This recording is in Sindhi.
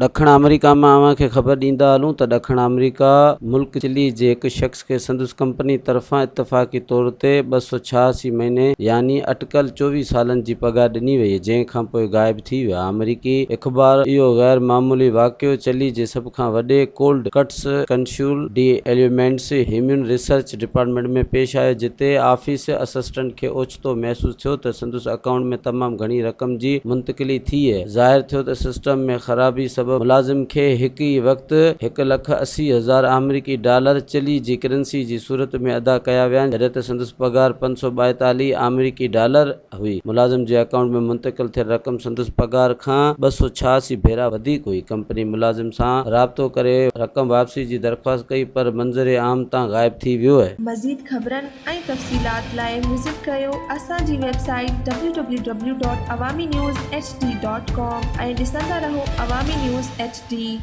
ڏکڻ آمريڪا مان اوهان کي خبر ڏيندا هلون ته ڏکڻ آمريڪا ملڪ چلي جي هڪ شخص کي سندس ڪمپني طرفان اتفاقي طور تي 286 مهيني يعني اٽڪل 24 سالن جي پگهار ڏني وئي جنهن کانپوء غائب ٿي ويا. آمريڪي اخبار اهو غير معمولي واقعو چلي جي سڀ کان وڏي cold cuts control de elements human research department ۾ پيش آيو جتي آفيس اسسٽنٽ کي اوچتو محسوس ٿيو ته سندس اڪائونٽ ۾ تمام گهڻي رقم جي منتقلي ٿي. ظاهر ٿيو ته سسٽم ۾ خرابي سبب ملازم کي هڪ ئي وقت 1,80,000 آمريڪي ڊالر چلي جي ڪرنسي جي صورت ۾ ادا ڪيا ويا جڏهن ته سندس پگهار 542 آمريڪي ڊالر هئي. ملازم جي اڪائونٽ ۾ منتقل ٿيل رقم سندس پگهار کان 286 ڀيرا وڌيڪ هئي. ڪمپني ملازم سان رابطو ڪري رقم واپسي جي درخواست ڪئي پر منظر عام تان غائب ٿي ويو. مزيد خبرن ۽ تفصيلات لاء وزٽ ڪريو اسان جي website W W W dot Awami news H D dot com ۽ ڏسندا رهو عوامي نيوز ايڇ ڊي.